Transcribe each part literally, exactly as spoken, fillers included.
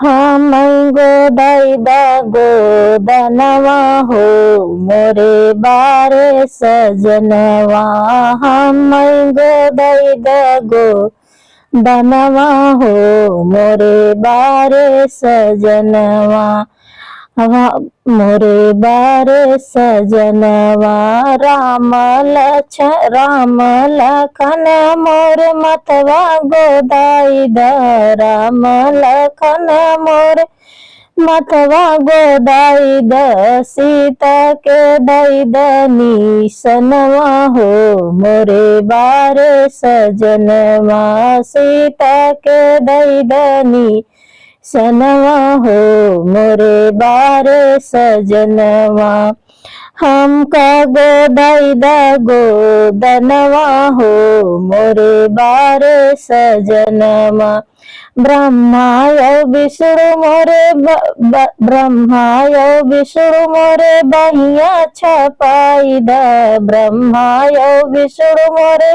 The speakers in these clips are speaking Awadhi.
हमैं गोदइ द गोदनवा हो मोरे बारे सजनवा, हमैं गोदइ द गोदनवा हो मोरे बारे सजनवा। वा-, मोरे बारे सजनवा, राम लक्ष-, राम लखन मोर मथवा गोदइ द, राम लखन मोर मथवा गोदइ द, सीता के दइ द निसनवा हो मोरे बारे सजनवा, सीता के दइ द नि सनवा हो मोरे बारे सजनवा। हमका गोदइ द गोदनवा हो मोरे बारे सजनवा। ब्रह्मा अउ विष्णु मोरे ब-, ब-, ब्रह्मा अउ विष्णु मोरे बहिया छपाइ द, ब्रह्मा अउ विष्णु मोरे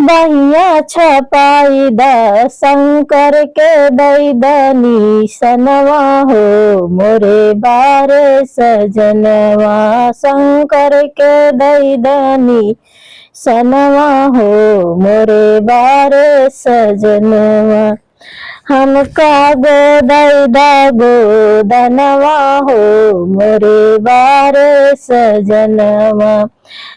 बहिया छपाइ द, शंकर के दइ द निसनवा हो मोरे बारे सजनवा, शंकर के दइ द निसनवा हो मोरे बारे सजनवा। हमका गोदइ द गोदनवा हो मोरे बारे सजनवा।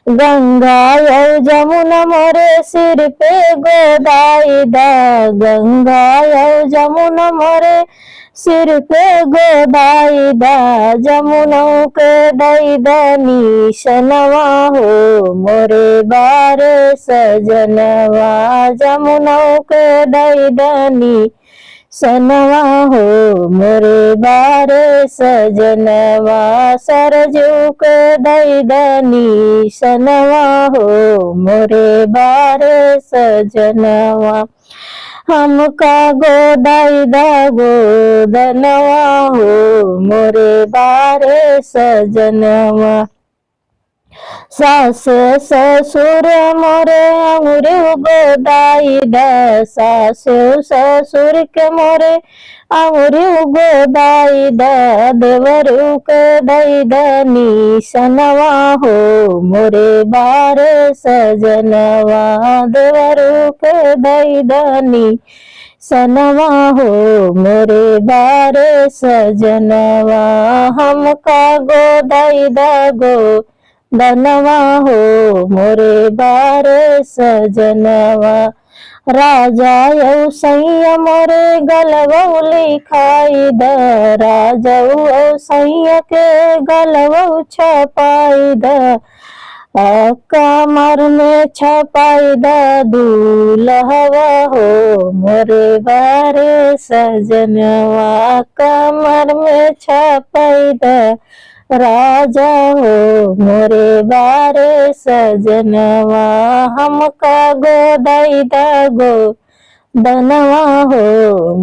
गंगा अउ जमुना मोरे सिर पे गोदइ द, गंगा अउ जमुना मोरे सिर पे गोदइ द, जमुनौ के दइ द निसनवा हो मोरे बारे सजनवा, जमुनौ के दइ द नि सनवा हो मोरे बारे सजनवा, सरजू के दइ द निसनवा हो मोरे बारे सजनवा। हमका गोदइ द गोदनवा हो मोरे बारे सजनवा। सास ससुर मोरे अंगुरी गोदइ द, सास ससुर के मोरे अंगुरी गोदइ द, देवरू के दइ द निसनवा हो मोरे बारे सजनवा, देवरू के दइ द नि सनवा हो मोरे बारे सजनवा। हमका गोदइ द गोदनवा हो मोरे बारे सजनवा। राजा अउ सैया मोरे गलवौ लिखाइ द, राजा अउ सैया के गलवौ छपाइ द, आ कमर में छपाइ द दुलहवा हो मोरे बारे सजनवा, कमर में छपाइ द राजा हो मोरे बारे सजनवा। हमका गोदइ द गोदनवा हो